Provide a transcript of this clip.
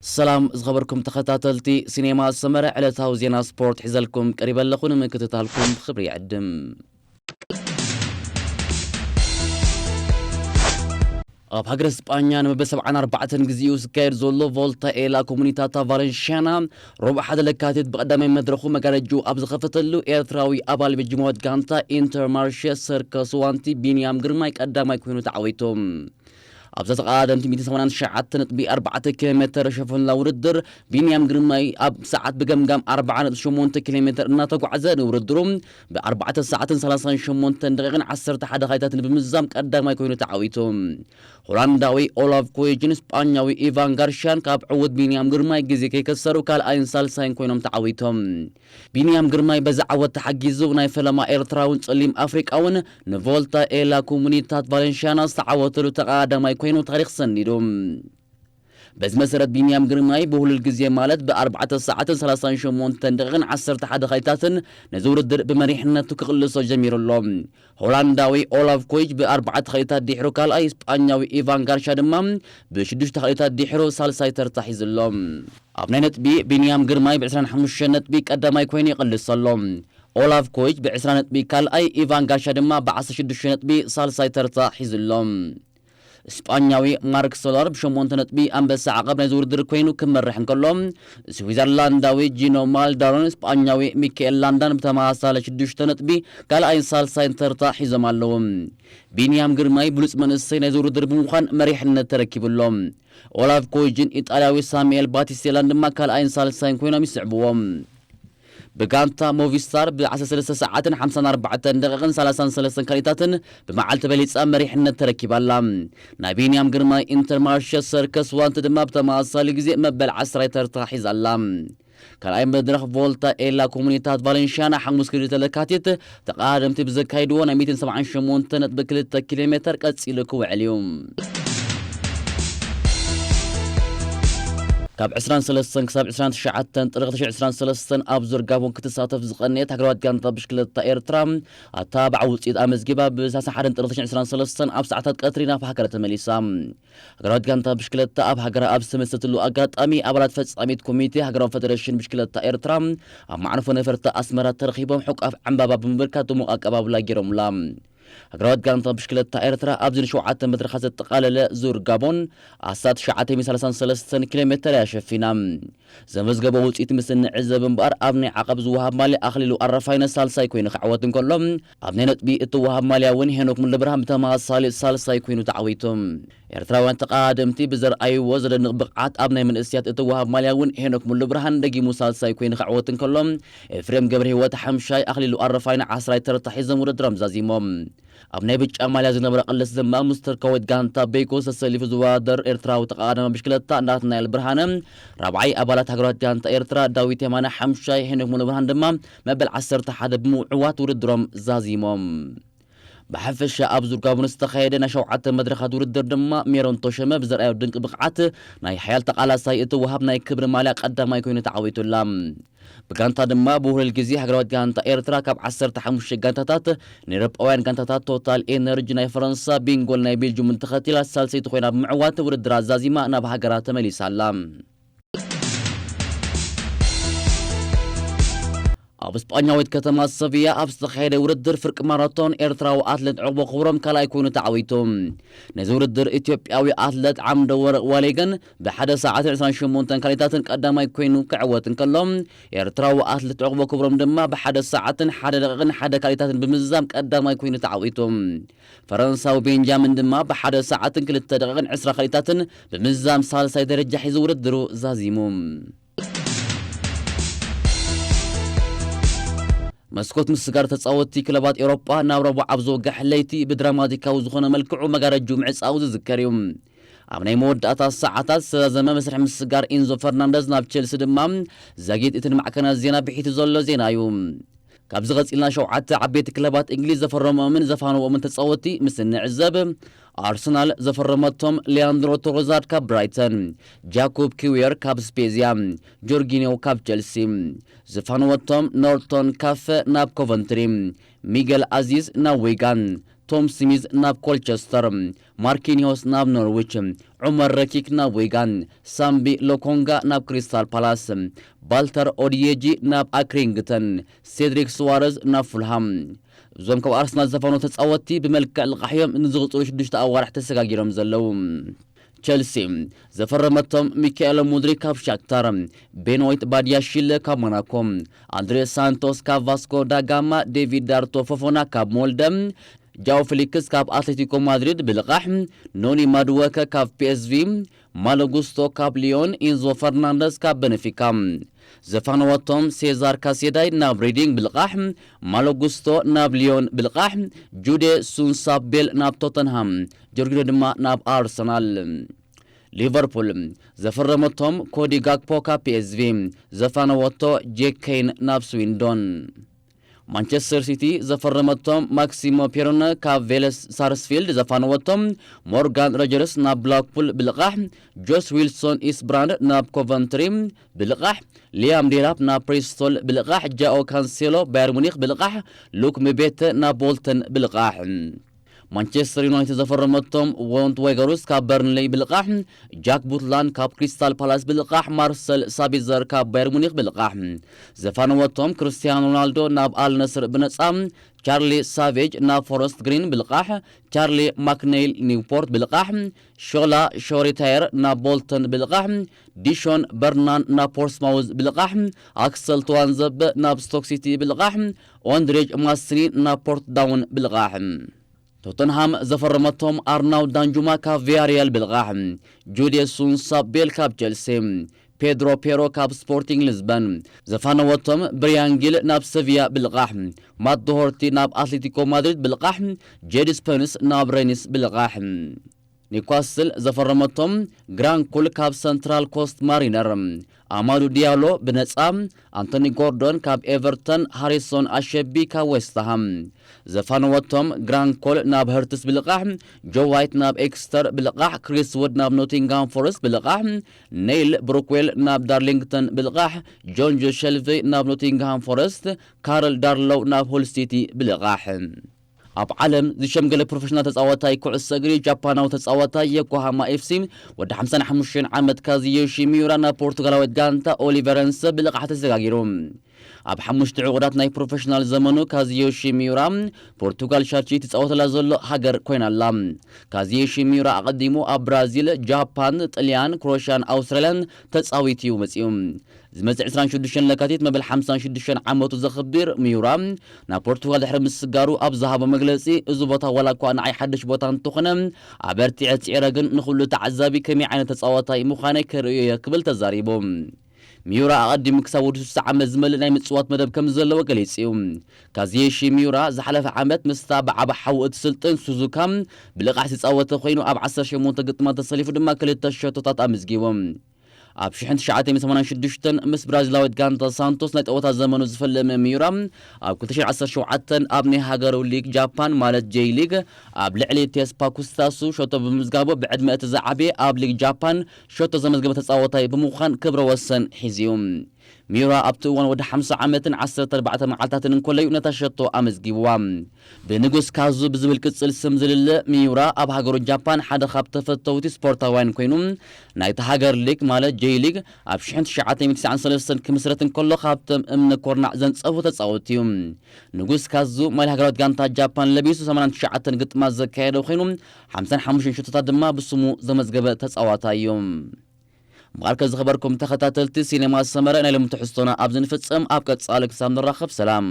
ሰላም ዝኸበርኩም ተኸታተልቲ ሲኔማ ሰመረ፣ ዕለታዊ ዜና ስፖርት ሒዘልኩም ቀሪበ ኣለኹ። ንምክትታልኩም ብኽብሪ ይዕድም። ኣብ ሃገረ ስጳኛ ንመበል ሰብዓን ኣርባዕተን ግዜኡ ዝካየድ ዘሎ ቮልታ ኤላ ኮሙኒታታ ቫለንሽያና፣ ረቡዕ ሓደ ለካቲት ብቐዳማይ መድረኹ መጋረጅኡ ኣብ ዝኸፈተሉ፣ ኤርትራዊ ኣባል ቤጅማዊት ጋንታ ኢንተርማርሸ ሰርከስ ዋንቲ ቢንያም ግርማይ ቀዳማይ ኮይኑ ተዓዊቱ። ኣብዛ ተቐዳደምቲ ሚእትን ሰማንያን ትሽዓተ ነጥቢ ኣርባዕተ ኪሎ ሜተር ሸፈንላ ውድድር፣ ቢንያም ግርማይ ኣብ ሰዓት ብገምጋም ኣርብዓ ነጥቢ ሸሞንተ ኪሎ ሜተር እናተጓዕዘ፣ ንውድድሩ ብኣርባዕተ ሰዓትን ሰላሳን ሸሞንተን ደቂቕን ዓሰርተ ሓደ ካይታትን ብምዝዛም ቀዳማይ ኮይኑ ተዓዊቱ። ሆላንዳዊ ኦላቭ ኮይጅን ስጳኛዊ ኢቫን ጋርሻን ካብ ዕዉት ቢንያም ግርማይ ግዜ ከይከሰሩ ካልኣይን ሳልሳይን ኮይኖም ተዓዊቶም። ቢንያም ግርማይ በዚ ዓወት ተሓጊዙ ናይ ፈለማ ኤርትራውን ጸሊም ኣፍሪቃውን ንቮልታ ኤላ ኮሙኒታት ቫለንሽያና ዝተዓወተሉ ተቐዳዳማይ ኮይኑ ታሪኽ ሰኒዱ። በዚ መሰረት ቢንያም ግርማይ ብህሉል ግዜ ማለት ብኣርባዕተ ሰዓትን ሰላሳን ሸሞንተን ደቂቕን ዓሰርተ ሓደ ካይታትን ነዚ ውድድር ብመሪሕነቱ ክቕልሶ ጀሚሩ ኣሎ። ሆላንዳዊ ኦላቭ ኮይጅ ብኣርባዕተ ካይታት ድሕሩ ካልኣይ፣ ስጳኛዊ ኢቫን ጋርሻ ድማ ብሽዱሽተ ካይታት ድሕሩ ሳልሳይ ተርታ ሒዙ ኣሎ። ኣብ ናይ ነጥቢ ቢንያም ግርማይ ብዕስራን ሓሙሽተን ነጥቢ ቀዳማይ ኮይኑ ይቕልስ ኣሎ። ኦላቭ ኮይጅ ብዕስራ ነጥቢ ካልኣይ፣ ኢቫን ጋርሻ ድማ ብዓሰርተ ሽዱሽተ ነጥቢ ሳልሳይ ተርታ ሒዙ ኣሎ። ስጳኛዊ ማርክ ሶላር ብሸሞንተ ነጥቢ ኣንበሳ ዓቐብ ናይዚ ውድድር ኮይኑ ክመርሕ እንከሎ፣ ስዊዘርላንዳዊ ጂኖ ማልዳሮን ስጳኛዊ ሚካኤል ላንዳን ብተመሳሳሊ ሽዱሽተ ነጥቢ ካልኣይን ሳልሳይን ተርታ ሒዞም ኣለዉ። ቢንያም ግርማይ ብሉጽ መንእሰይ ናይዚ ውድድር ብምዃን መሪሕነት ተረኪቡ ኣሎ። ኦላቭ ኮይጅን ኢጣልያዊ ሳሙኤል ባቲስቴላን ድማ ካልኣይን ሳልሳይን ኮይኖም ይስዕብዎም። ብጋንታ ሞቪስታር ብ ዓሰርተ ሰለስተ ሰዓትን ሓምሳን ኣርባዕተን ደቂቕን ሰላሳን ሰለስተን ካሊታትን ብመዓልቲ በሊጻ መሪሕነት ተረኪባ ኣላ። ናይ ቢንያም ግርማይ ኢንተርማርሸ ሰርከስ ዋንቲ ድማ ብተመሳሳሊ ግዜ መበል ዓስራይ ተርታ ሒዛ ኣላ። ካልኣይ መድረኽ ቮልታ ኤላ ኮሙኒታት ቫለንሽያና ሓሙስ ክልተ ለካቲት ተቐዳደምቲ ብዘካይድዎ ናይ ሚእትን ሰብዓን ሸሞንተ ነጥቢ ክልተ ኪሎ ሜተር ቀጺሉ ክውዕል እዩ። ካብ ዕስራን ሰለስተን ክሳብ ዕስራን ትሽዓተን ጥሪ ክልተ ሽሕን ዕስራን ሰለስተን ኣብ ዙር ጋቦን ክትሳተፍ ዝቐነየት ሃገራዊት ጋንታ ብሽክለታ ኤርትራ ኣተባባዕ ውጽኢት ኣመዝጊባ፣ ብ ሰላሳ ሓደን ጥሪ ክልተ ሽሕን ዕስራን ሰለስተን ኣብ ሰዓታት ቀትሪ ናብ ሃገራ ተመሊሳ። ሃገራዊት ጋንታ ብሽክለታ ኣብ ሃገራ ኣብ ዝተመልሰትሉ ኣጋጣሚ፣ ኣባላት ፈጻሚት ኮሚቴ ሃገራዊ ፈደረሽን ብሽክለታ ኤርትራ ኣብ መዕርፎ ነፈርቲ ኣስመራ ተረኺቦም ሕቋፍ ዕምባባ ብምብርካት ድሙቕ ኣቀባብላ ገይሮምላ። ሃገራዊት ጋንታ ብሽክለታ ኤርትራ ኣብዚ ንሸውዓተ መድረኻት ዘጠቓለለ ዙር ጋቦን ኣስታት ትሽዓተ ሚእቲ ሰላሳን ሰለስተን ኪሎ ሜተር እያ ሸፊና። ዘመዝገቦ ውጽኢት ምስ እንዕዘብ እምበኣር፣ ኣብ ናይ ዓቐብ ዝወሃብ ማልያ ኣኽሊሉ ኣረፋይነ ሳልሳይ ኮይኑ ክዕወት እንከሎ፣ ኣብ ናይ ነጥቢ እትወሃብ ማልያ እውን ሄኖክ ሙሉብርሃን ብተመሳሳሊ ሳልሳይ ኮይኑ ተዓዊቱ። ኤርትራውያን ተቐዳደምቲ ብዘርኣይዎ ዘደንቕ ብቕዓት ኣብ ናይ መንእስያት እትወሃብ ማልያ እውን ሄኖክ ሙሉብርሃን ደጊሙ ሳልሳይ ኮይኑ ክዕወት እንከሎ፣ ኤፍሬም ገብረህይወት ሓምሻይ፣ ኣኽሊሉ ኣረፋይነ ዓስራይ ተርታ ሒዞም ውድድሮም ዛዚሞም። ኣብ ናይ ብጫ ማልያ ዝነበረ ቅልስ ድማ ምስ ቱርካዊት ጋንታ ቤይኮ ተሰሊፉ ዝወዳደር ኤርትራዊ ተቐዳዳሚ ብሽክለታ ናትናኤል ብርሃነ ራብዓይ፣ ኣባላት ሃገራዊት ጋንታ ኤርትራ ዳዊት የማነ ሓምሻይ፣ ሄኖክ ሙሉብርሃን ድማ መበል ዓሰርተ ሓደ ብምዕዋት ውድድሮም ዛዚሞም። ብሓፈሻ ኣብ ዙር ጋቦን ዝተኻየደ ናይ ሸውዓተ መድረኻት ውድድር ድማ ሜሮን ተሾመ ብዘርኣዮ ድንቂ ብቕዓት ናይ ሓያል ተቓላሳይ እትወሃብ ናይ ክብሪ ማልያ ቀዳማይ ኮይኑ ተዓዊቱላ። ብጋንታ ድማ ብውህሉል ግዜ ሃገራዊት ጋንታ ኤርትራ ካብ ዓሰርተ ሓሙሽተ ጋንታታት ንኤውሮጳውያን ጋንታታት ቶታል ኤነርጂ ናይ ፈረንሳ፣ ቢንጎል ናይ ቤልጅምን ተኸቲላ ሳልሰይቲ ኮይና ብምዕዋት ውድድር ኣዛዚማ ናብ ሃገራ ተመሊሳ ኣላ። ኣብ ስጳኛዊት ከተማ ሰቪያ ኣብ ዝተኻየደ ውድድር ፍርቂ ማራቶን ኤርትራዊ ኣትሌት ዕቑቦ ክብሮም ካልኣይ ኮይኑ ተዓዊቱ። ነዚ ውድድር ኢትዮጵያዊ ኣትሌት ዓምደ ወርቕ ዋሌገን ብሓደ ሰዓትን ዕስራን ሸሞንተን ካሊታትን ቀዳማይ ኮይኑ ክዕወት እንከሎ፣ ኤርትራዊ ኣትሌት ዕቑቦ ክብሮም ድማ ብሓደ ሰዓትን ሓደ ደቂቕን ሓደ ካሊታትን ብምዝዛም ቀዳማይ ኮይኑ ተዓዊቱ። ፈረንሳዊ ቤንጃሚን ድማ ብሓደ ሰዓትን ክልተ ደቂቕን ዕስራ ካሊታትን ብምዝዛም ሳልሳይ ደረጃ ሒዙ ውድድሩ ዛዚሙ። መስኮት ምስጋር ተጻወትቲ ክለባት ኤውሮጳ ናብ ረቡዕ ኣብ ዝወግሕ ለይቲ ብድራማቲካዊ ዝኾነ መልክዑ መጋረጅኡ ምዕጻው ዝዝከር እዩ። ኣብ ናይ መወዳእታ ሰዓታት ዝተዛዘመ መስርሕ ምስጋር ኢንዞ ፈርናንደዝ ናብ ቸልሲ ድማ ዛጊት እቲ ንማዕከናት ዜና ብሒቱ ዘሎ ዜና እዩ። ካብዚ ቀጺልና ሸውዓተ ዓበይቲ ክለባት እንግሊዝ ዘፈረሞምን ዘፋነዎምን ተጻወትቲ ምስ እንዕዘብ፣ ኣርሰናል ዘፈረመቶም ሊያንድሮ ትሮዛርድ ካብ ብራይተን፣ ጃኮብ ኪዊየር ካብ ስፔዝያ፣ ጆርጊኒዮ ካብ ቸልሲ፣ ዝፋንወቶም ኖርቶን ካፈ ናብ ኮቨንትሪ፣ ሚገል ኣዚዝ ናብ ዊጋን፣ ቶም ስሚዝ ናብ ኮልቸስተር፣ ማርኪኒዮስ ናብ ኖርዊች፣ ዑመር ረኪክ ናብ ዊጋን፣ ሳምቢ ሎኮንጋ ናብ ክሪስታል ፓላስ፣ ባልተር ኦድየጂ ናብ ኣክሪንግተን፣ ሴድሪክ ሱዋረዝ ናብ ፉልሃም። እዞም ካብ ኣርሰናል ዝዘፈኑ ተጻወትቲ ብመልክዕ ልቓሕ እዮም ንዝቕጽሉ ሽዱሽተ ኣዋርሕ ተሰጋጊሮም ዘለዉ። ቸልሲ ዘፈረመቶም ሚካኤሎ ሙድሪክ ካብ ሻክታር፣ ቤኖይት ባዲያሺለ ካብ ሞናኮ፣ ኣንድሬ ሳንቶስ ካብ ቫስኮ ዳጋማ፣ ዴቪድ ዳርቶ ፎፎና ካብ ሞልደ፣ ጃው ፊሊክስ ካብ ኣትሌቲኮ ማድሪድ ብልቓሕ፣ ኖኒ ማድወከ ካብ ፒኤስቪ፣ ማሎጉስቶ ካብ ሊዮን፣ ኢንዞ ፈርናንደስ ካብ በነፊካ። ዘፋነወቶም ሴዛር ካሴዳይ ናብ ሪዲንግ ብልቓሕ፣ ማሎጉስቶ ናብ ሊዮን ብልቓሕ፣ ጁዴ ሱንሳቤል ናብ ቶተንሃም፣ ጆርጊኖ ድማ ናብ ኣርሰናል። ሊቨርፑል ዘፈረመቶም ኮዲ ጋክፖ ካብ ፒኤስቪ፣ ዘፋነወቶ ጄክ ኬን ናብ ስዊንዶን። ማንቸስተር ሲቲ ዘፈረመቶም ማክሲሞ ፔሮነ ካብ ቬለስ ሳርስፊልድ፣ ዘፋነወቶም ሞርጋን ሮጀርስ ናብ ብላክፑል ብልቓሕ፣ ጆስ ዊልሶን ኢስብራንድ ናብ ኮቨንትሪ ብልቓሕ፣ ሊያም ዴላፕ ናብ ፕሪስቶል ብልቓሕ፣ ጃኦ ካንሴሎ ባየር ሙኒክ ብልቓሕ፣ ሉክ ምቤተ ናብ ቦልተን ብልቓሕ። ማንቸስተር ዩናይትድ ዘፈረመቶም ወንት ዌገሩስ ካብ በርንሌይ ብልቓሕ፣ ጃክ ቡትላን ካብ ክሪስታል ፓላስ ብልቓሕ፣ ማርሰል ሳቢዘር ካብ ባየር ሙኒክ ብልቓሕ። ዘፋነወቶም ክርስቲያኖ ሮናልዶ ናብ ኣልነስር ብነጻ፣ ቻርሊ ሳቬጅ ናብ ፎረስት ግሪን ብልቓሕ፣ ቻርሊ ማክኔይል ኒውፖርት ብልቓሕ፣ ሾላ ሾሪታየር ናብ ቦልተን ብልቓሕ፣ ዲሾን በርናን ናብ ፖርስማውዝ ብልቓሕ፣ ኣክሰል ተዋንዘብ ናብ ስቶክ ሲቲ ብልቓሕ፣ ኦንድሬጅ ማስኒ ናብ ፖርት ዳውን ብልቓሕ። ቶተንሃም ዘፈረመቶም ኣርናው ዳንጁማ ካብ ቪያሪያል ብልቓሕ፣ ጁዴ ሱንሳቤል ካብ ቸልሲ፣ ፔድሮ ፔሮ ካብ ስፖርቲንግ ሊዝበን፣ ዘፋነወቶም ብሪያን ጊል ናብ ሰቪያ ብልቓሕ፣ ማት ዶሆርቲ ናብ ኣትሌቲኮ ማድሪድ ብልቓሕ፣ ጄድ ስፐንስ ናብ ሬኒስ ብልቓሕ። ኒውካስል ዘፈረመቶም ግራንኩል ካብ ሰንትራል ኮስት ማሪነር፣ ኣማዱ ዲያሎ ብነጻ፣ ኣንቶኒ ጎርዶን ካብ ኤቨርተን፣ ሃሪሶን ኣሸቢ ካብ ዌስትሃም። ዘፋነወቶም ግራንኮል ናብ ሀርትስ ብልቓሕ፣ ጆ ዋይት ናብ ኤክስተር ብልቓሕ፣ ክሪስ ውድ ናብ ኖቲንግሃም ፎረስት ብልቓሕ፣ ኔይል ብሩክዌል ናብ ዳርሊንግተን ብልቓሕ፣ ጆን ጆ ሸልቬ ናብ ኖቲንግሃም ፎረስት፣ ካርል ዳርሎው ናብ ሆል ሲቲ ብልቓሕ። ኣብ ዓለም ዝሸምገለ ፕሮፌሽናል ተጻዋታይ ኩዕሶ እግሪ ጃፓናዊ ተጻዋታይ ዮኮሃማ ኤፍሲ ወዲ ሓምሳን ሓሙሽተን ዓመት ካዝዮሺ ሚዩራ ናብ ፖርቱጋላዊት ጋንታ ኦሊቨረንስ ብልቓሕ ተሰጋጊሩ። ኣብ ሓሙሽተ ዕቑዳት ናይ ፕሮፌሽናል ዘመኑ ካዝዮሺ ሚዩራ ፖርቱጋል ሻቺ ትጻወተላ ዘሎ ሃገር ኮይና ኣላ። ካዝዮሺ ሚዩራ ኣቐዲሙ ኣብ ብራዚል፣ ጃፓን፣ ጥልያን፣ ክሮሽያን ኣውስትራልያን ተጻዊቱ እዩ መጺኡ። ዝመጽእ ዕስራን ሽዱሽተን ለካቲት መበል ሓምሳን ሽዱሽተን ዓመቱ ዘኽብር ሚዩራ ናብ ፖርቱጋል ድሕሪ ምስጋሩ ኣብ ዝሃቦ መግለጺ፣ እዚ ቦታ ዋላ እኳ ንዓይ ሓድሽ ቦታ እንተኾነ፣ ኣበርቲዐ ጽዒረ ግን ንኹሉ ተዓዛቢ ከመይ ዓይነት ተጻዋታይ ምዃነይ ከርእዮ እየ ክብል ተዛሪቡ። ሚዩራ ኣቐዲሙ ክሳብ ወዲ ስሳ ዓመት ዝመልእ ናይ ምጽዋት መደብ ከም ዘለዎ ገሊጹ እዩ። ካዝየሺ ሚዩራ ዝሓለፈ ዓመት ምስታ ብዓቢ ሓዉ እትስልጥን ሱዙካ ብልቓሕ ዝጻወተ ኮይኑ፣ ኣብ ዓሰርተ ሸሞንተ ግጥማት ተሰሊፉ ድማ ክልተ ሸቶታት ኣመዝጊቡ። ኣብ ሽሕን ትሽዓተ ሚእትን ሰማንያን ሽዱሽተን ምስ ብራዚላዊት ጋንታ ሳንቶስ ናይ ጸወታ ዘመኑ ዝፈለመ ሚዩራ፣ ኣብ ክልተ ሽሕን ዓሰርተ ሸውዓተን ኣብ ናይ ሃገሩ ሊግ ጃፓን ማለት ጄይ ሊግ ኣብ ልዕሊ ቴስፓ ኩስታሱ ሸቶ ብምምዝጋቡ ብዕድመ እቲ ዝዓበየ ኣብ ሊግ ጃፓን ሸቶ ዘመዝገበ ተጻዋታይ ብምዃን ክብረ ወሰን ሒዙ እዩ። ሚዩራ ኣብቲ እዋን ወዲ ሓምሳ ዓመትን ዓሰርተ ኣርባዕተ መዓልታትን እንከሎ እዩ ነታ ሸቶ ኣመዝጊብዋ። ብንጉስ ካዙ ብዝብል ቅጽል ስም ዝልለ ሚዩራ ኣብ ሃገሩ ጃፓን ሓደ ካብ ተፈተውቲ ስፖርታውያን ኮይኑ፣ ናይታ ሃገር ሊግ ማለት ጄይ ሊግ ኣብ ሽሕን ትሽዓተ ሚእትን ትስዓን ሰለስተን ክምስረት እንከሎ ካብቶም እምኒ ኮርናዕ ዘንጸፉ ተጻወትቲ እዩ። ንጉስ ካዙ ማልያ ሃገራዊት ጋንታ ጃፓን ለቢሱ ሰማንያን ትሽዓተን ግጥማት ዘካየደ ኮይኑ፣ ሓምሳን ሓሙሽተን ሸቶታት ድማ ብስሙ ዘመዝገበ ተጻዋታይ እዩ። እምበኣርከ ዝኸበርኩም ተኸታተልቲ ሲኔማ ሰመረ፣ ናይ ሎሚ ትሕዝቶና ኣብዚ ንፍጽም። ኣብ ቀጻሊ ክሳብ ንራኸብ ሰላም።